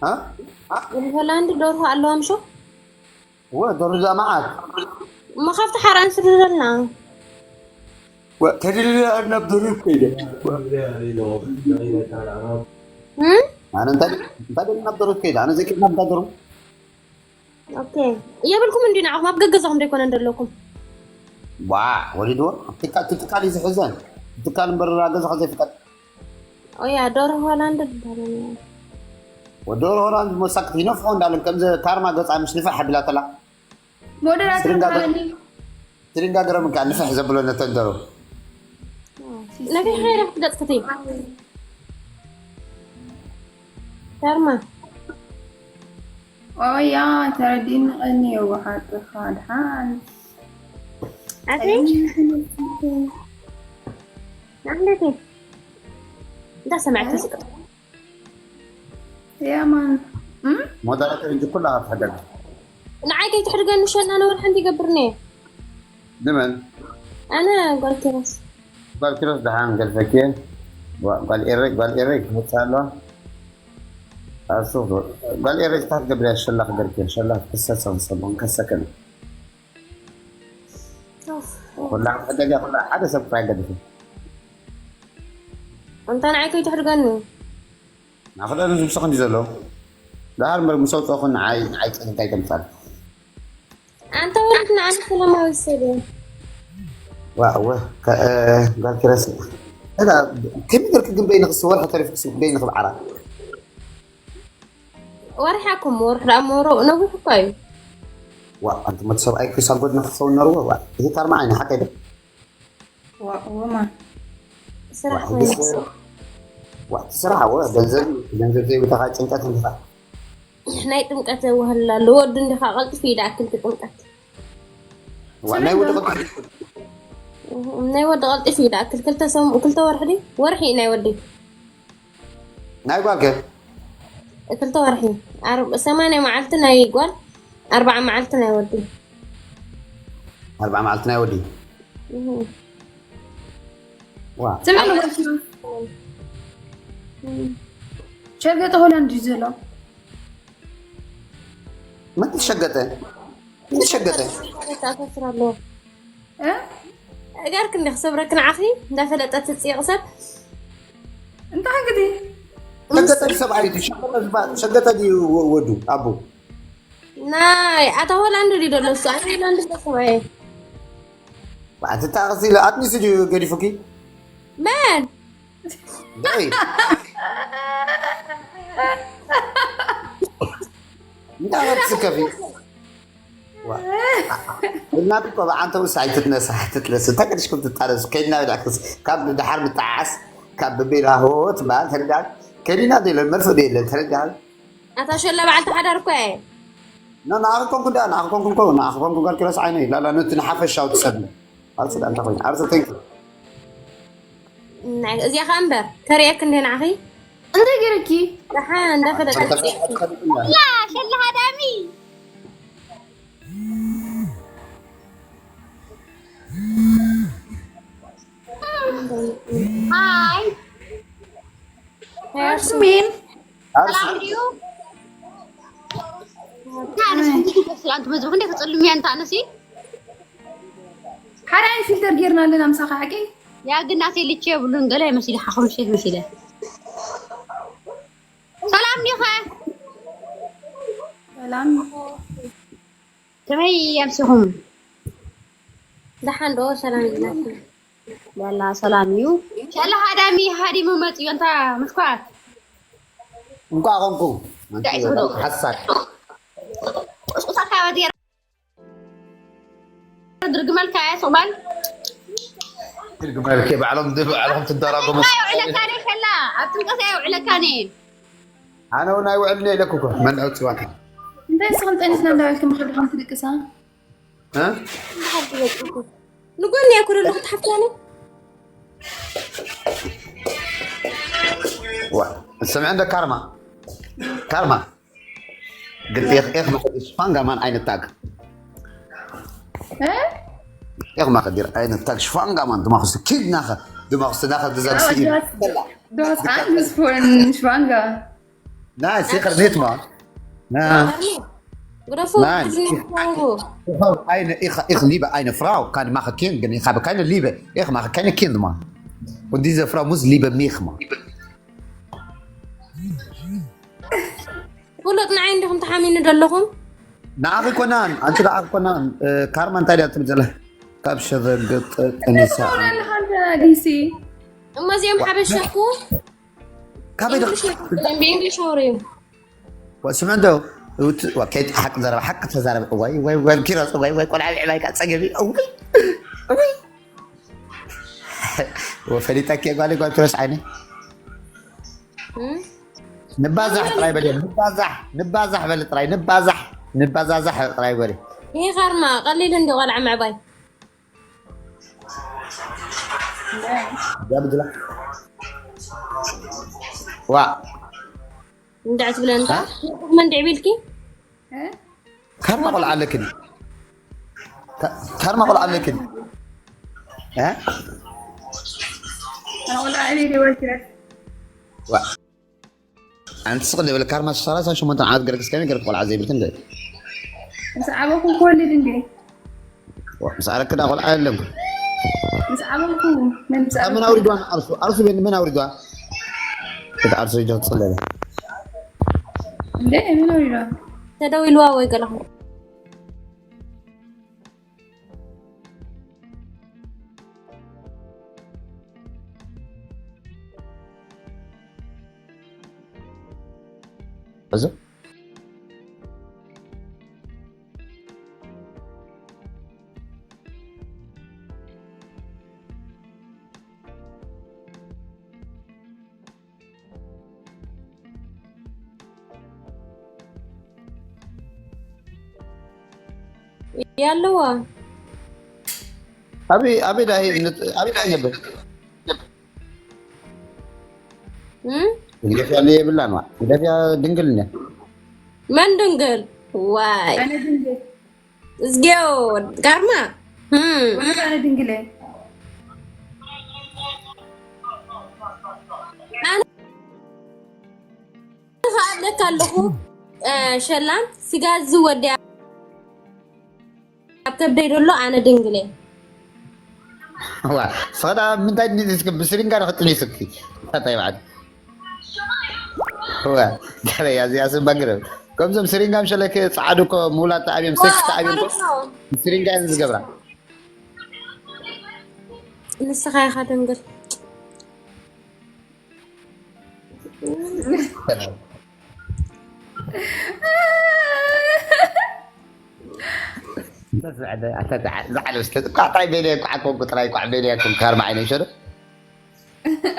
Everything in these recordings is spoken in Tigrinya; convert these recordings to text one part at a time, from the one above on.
ها؟ ሆላንድ ደርሆ ኣለዋ ምሾ? ودور جماعات እሞ ካብቲ ሓራን ስደደልና። وتدري أنا بدور كده. እም? أنا أنت أنت أنا بدور كده، أنا زي كده بدور. ኦኬ። የብልኩም እንዲ ንዓኹም ኣብ ገገዛኹም ደይኮነ እንደለኩም። ዋ ወሊድዎ ትካል ትካል እዩ ዝሕዘን ትካል እምበር ገዛኻ ዘይፍቀድ ኦያ ዶሮ ሆላንድ ትባላል። ወዶሮ ሆላንድ መሳክት ይነፍሖ እንዳለን ከምዚ ካርማ ገፃ ምስ ንፍሕ ኣቢላ ተላ ሞደራተር ስሪንጋ ማለኒ ትሪንጋ ገረምካ ንፍሕ ዘብሎ ነተን ደሮ ነገ ሓይረ ክትገጽ ክትይ ካርማ ኦያ ተረዲኒ ቀኒ የዋሓጥኻ ድሓን ኣቲ ናሕለቲ እንታይ ሰማዕቲ ስቅ ያማን ሞደራተር እንጂ ኩላ ኣብ ሕደግ ንዓይ ከይትሕድገኒ ሸና ነበር ሓንቲ ይገብርኒ ንመን ኣነ ጓል ኪሮስ ጓል ኪሮስ ደሓን ገልፈኪ ጓል ኤረይ ጓል ኤረይ ክመጽእ ኣለዋ ኣሱ ጓል ኤረይ ስታት ገብርያ ሸላ ክገርኪ ሸላ ክሰሰ ሰቦን ከሰከን ኩላ ሕደጋ ኩላ ሓደ ሰብ ክራይ ገድፍ እንተ ንዓይ ከይትሕድገኒ ናኽዳ ዝብስኽ እንዲ ዘሎ ደሓር እምበር ምስ ኣውፅኦኹ ንዓይ ንዓይ ፀገምታይ ከምፃል ኣንተ ወሪድና ኣነ ሰላማዊ ሰብ እየ ዋ እወ ከ- እ፣ ጓል ኪረስ እዳ ከመይ ገርክ ግን በይንኽስ ወርሒ ተሪፍክስ በይንኽ ብዓራ ወርሓኩም ወርሒ ደኣ ሞሮ ነዊሕ እኳ እዩ ዋ ኣንቲ መት ሰብኣይ ክሳብ ጎድና ክኸውን ነርዎ ዋ እዚ ካርማ ዓይነ ሓቀይ ዶ ዋእወማ ስራሕ ዋ፣ ኮይኑ ዋ እቲ ስራሕ ወ ገንዘብ ገንዘብ ዘይብልካ ጭንቀት እንዲኻ ናይ ጥምቀት ዘዋህላ ኣሎ ወዲ እንዲኻ ቀልጥፍ እዩ ደኣክል ጥምቀት ዋ ናይ ወዲ ቅዱስ ናይ ወዲ ቀልጥፍ እዩ ደኣክል ክልተ ሰሙ ክልተ ወርሒ ድዩ ወርሒ እዩ ናይ ወዲ ናይ ጓልከ ክልተ ወርሒ ኣር- ሰማንያ መዓልቲ ናይ ጓል ኣርባዓ መዓልቲ ናይ ወዲ ኣርባዓ መዓልቲ ናይ ወዲ እህ። ዋ ስምዕ ንወልኪ ሸርገጠ ሆላንድ እዩ ዘሎ መን ተሸገጠ ተሸገጠ ተኣሳስር ኣለዎ እ? እጋርክ እንዲ ክሰብረክ ንዓኺ እንዳፈለጠት ትፅይቕ ሰብ እንታይ ግዲ ሸገጠ ሰብኣይ ሸገጠ ድዩ ወ- ወዱ ኣቡ ናይ ኣታ ሆላንድ ድዩ ደሎ እሱ ኣነ ሆላንድ ደሎ ሰብኣየ ኣትታቕሲ ኣትኒሱ ድዩ ገዲፉኪ መን ደይ እንታይ ትስከፊ እናት እኮ ብዓንተ ውስ ኣይትትነሳ ኣይትትነስ እንታይ ቅድሽኩም ትጣረሱ ከይድና ብዳክስ ካብ ድሓር ምጣዓስ ካብ ብቤላ ሆ ትበሃል ተረዳል ከዲና ዶ የለን መርፍእ ዶ የለን ተረዳል ኣታ ሸላ በዓልቲ ሓዳር እኮ እየ ና ንኣኺ ኮንኩ ዳ ንኣኺ ኮንኩ ኮ ንኣኺ ኮንኩ ጋር ኪሮስ ዓይነ ላላ ነቲ ንሓፈሻው ትሰብ ኣርሱ ዳ እንታይ ኮይኑ ኣርሱ ተንክ ናይ እዚኣ ኸ እምበር ተርእየክ እንደ ንዓኺ እንታይ ገይረኪ ደሓ እንዳፈለጠ لا شلها دامي هاي እርሱ ሜን ኣርሱ سلام عليكم. لا انا سمعتك بس انت مزبوط انت تقول لي انت انا سي ሓደ ዓይነት ፊልተር ጌርና ኣለና ምሳኻ ሓቂ يا قلنا سي اللي تشيب لون قال ماشي لحقهم شيء ماشي له. سلام نيخه. ሰላም كمي يمسهم. ደሓን ዶ ሰላም ይብላችሁ ላላ ሰላም እዩ ሸላ ሃዳሚ ሃዲሙ መፅዮ እንታ ምትኳት እንኳዕ ኮንኩ እንታይ ይብሉ? ሓሳድ ቁስቁሳ ካበት ገይራ ድርግመልካ እያ ሶማል ድርግመልከ ባዕሎም ባዕልኹም ትደራገሙ የውዕለካነ ሸላ ኣብ ጥምቀት የውዕለካነ ኣነ እውን ኣይውዕልን ኢለኩ እኮ መን ኣውፅዋካ እንታይ ንስኽን ጠኒስና እንዳበልክም ከድኹም ትድቅሳ እ? ንጎኒ እያ ኩሉ ክትሓፍታኒ ዋ ስምዐ እንደ ካርማ ካርማ ግን ኤኽ ኤኽ መኸዲ ሽፋንጋ ማን ዓይነት ታግ ኤኽ መኸዲ ዓይነት ታግ ሽፋንጋ ማን ድማ ክስቲ ኪድ ናኸ ድማ ክስቲ ናኸ ድዛግ ስኢል Du hast Angst vor Schwanger. Nein, sicher nicht, Mann. Ja. Oder vor Nein. Ich, ich, ich, eine, ich, ich liebe eine Frau, kann, mache Kind, ich habe keine Liebe, ich mache keine Kind, Mann. Und diese Frau muss lieben mich, Mann. ፍሉጥ ንዓይ እንዲኹም ተሓሚኑ ዘለኹም ንዓኺ ኮናን፣ ኣንቲ ንዓኺ ኮናን፣ እ፣ ካርማ እንታይ ድያ ትብል ዘላ? ካብ ሸበግጥ ጥኒሳ። ሆነልካ ዲሲ እሞ እዚኦም ሓበሻ እኮ ካበይ ደ- ብእንግሊሽ ኣውርዩ ወስመን ዶ? እውት-፣ ወ-፣ ከይት-፣ ሓቂ ዘረባ፣ ሓቂ ተዛረብ። ወይ፣ ወይ፣ ወይ፣ ኪሮስ፣ ወይ፣ ወይ፣ ቆልዓ ምዕባይ ከ ጸገም እዩ። እውይ፣ እውይ። ወፈሊጠኪ ጓል፣ ጓል ኪሮስ ዓይነይ። ንባዛሕ ጥራይ በል፣ ንባዛሕ፣ ንባዛሕ በል ጥራይ፣ ንባዛሕ፣ ንባዛዛሕ ጥራይ በል። ይሄ ካርማ ቀሊል እንዲ ቆልዓ ምዕባይ ያ ብድላ። ዋ፣ እንድዕ ትብለንካ መን ድዕ ቢልኪ ካርማ ቆልዓ ኣለክን። ካ-፣ ካርማ ቆልዓ ኣለክን። እ? ኣነ ቆልዓ ዕብየ ደይ ወልኪረስ ዋ። ኣንቲ ስቕ ዝበለ ካርማ ሰላሳ ሸሞንተ ዓመት ገርክስ ከመይ ገርክ ቆልዓ ዘይብልክን ዶ? ምስ ዓበኹ ክወልድ እንዲ ዋ፣ ምስ ኣረክ ዳ ቆልዓ የለን። ምስ ዓበኹ መን ምስ ኣብ መን ኣውሪድዋ? ኣርሱ፣ ኣርሱ ቤን መን ኣውሪድዋ? እቲ ኣርሱ ሂዶ ትጽለለ። እንደ መን ኣውሪዶ ተደዊልዋ ወይ ገለኹም እዚ ያለዋ ኣበይ፣ ኣበይ ዳሂ፣ ኣበይ ዳሂ ነበር? እም? ግደፍያ እንደ የብላን ዋ። ግደፍያ ድንግል እንደ። መን ድንግል ዋይ ኣነ ድንግል እዝጌው ጋርማ እም። ወላ ኣነ ድንግል እየ። ኣነ ከኣለካ ኣለኹ እ፣ ሸላም ስጋ እዚ ወዲ ኣብ ከብደይ ደሎ ኣነ ድንግል እየ ዋ፣ ሰዳ ምንታይ ድንግል እስኪ ብስሪንጋ ንኽጥኒ ስኪ። እንታይ ማለት? ዋ፣ ገለ ያዚ ያስን ባንግረ። ከምዞም ስሪንጋም ሸለክ ጻዕዱ እኮ ሙላት ተኣብዮም፣ ሴክስ ተኣብዮም እኮ ስሪንጋ እየን ዝገብራ። ንስኻ ኢኻ ድንግል እንታይ ዝበለ፣ እንታይ ዝበለ፣ ዝበለ፣ እንታይ በለ፣ ኳዕ ኮንኩ ጥራይ፣ ኳዕ በለ፣ ኮንኩ ካርማ ዓይነይ ሸዶ።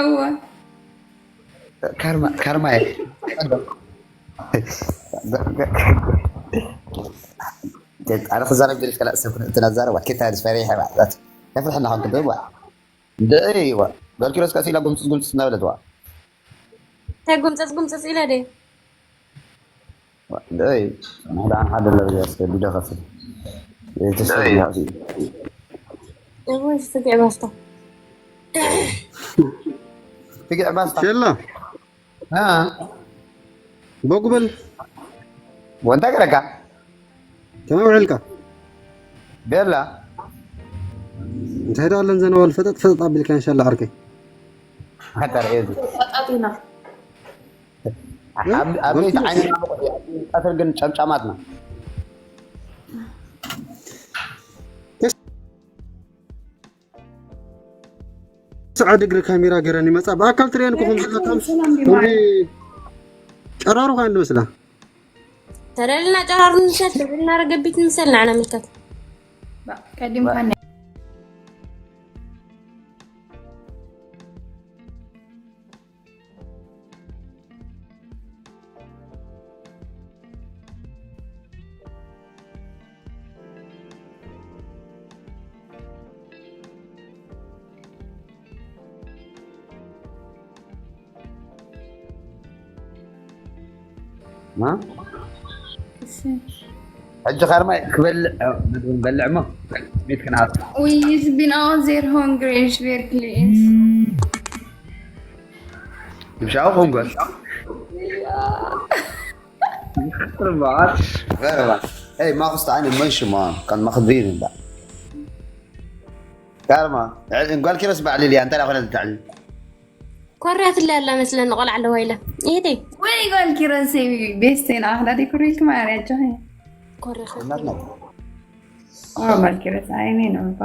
እወ ካርማ፣ ካርማ እየ። ኣረ ክዛረብ ደሊሽ ከላ ሰብ ክን-፣ ትናዛረብ ዋ፣ ኬታ ዝፈሪሐ ዋ፣ ዛት። ከፍርሕ እናኾንክ ደዋ። ደይ ዋ። በርኪሮስ ቀስ ኢላ ጉምጽጽ ጉምጽጽ እናበለት ዋ። እንታይ ጉምፀፅ ጉምፀፅ ኢለ ደ ደይ፣ ንሕዳን ሓደ ለብያ እስከ ቢዶ ከፍል። የተሰማሲ። ወይ ስግዕ ባስታ ትግዕ ባስታ። ሸላ አ፣ በጉበል ወንታ ገረካ። ከመይ ውዕልካ? ቤላ። እንታይ ዳ ኣለን ዘነወል ፈጠጥ ፈጠጥ ኣቢልካ እንሻላ ዓርከይ። ሓታ ርእየ። ፈጣጢና ኣብ፣ ኣብ ቤት ዓይንና ብቑዕ እዩ። ቀትር ግን ጨምጫማትና። ሰዓ ድግሪ ካሜራ ገረን ይመጻ ብኣካል ትሪአን እኮ ከም ዘለካ ሰላም ከምዚ ጨራሩ ካን ዝመስላ ተደልና ጨራሩ ንምሰል ተደልና ረገቢት ንምሰል ንዓና ምልከት ቀዲምካ ማ? ሕጂ ካርማይ ክበልዕ እ፣ ምግቢ ንበልዕ እሞ ቤት ክንኣቱ። We is been out there hungry is very please. ምሻው ኮንጎ Verbal. Verbal. Hey, ما خصت عين المنشمة كان مخبرين بقى. كارما، قال كده اسمع لي، انت لا خلينا تتعلم. ኮርያትላ ኣላ መስለኒ ቆልዓ ኣለዋ ኢላ ኢደይ ወይ ጓል ኪሮስ ቤስቴን ኣኽላ ዲኩሪልክ ማርያ ጃ ኮርያ ኦ ጓል ኪሮስ ዓይኒ ነባ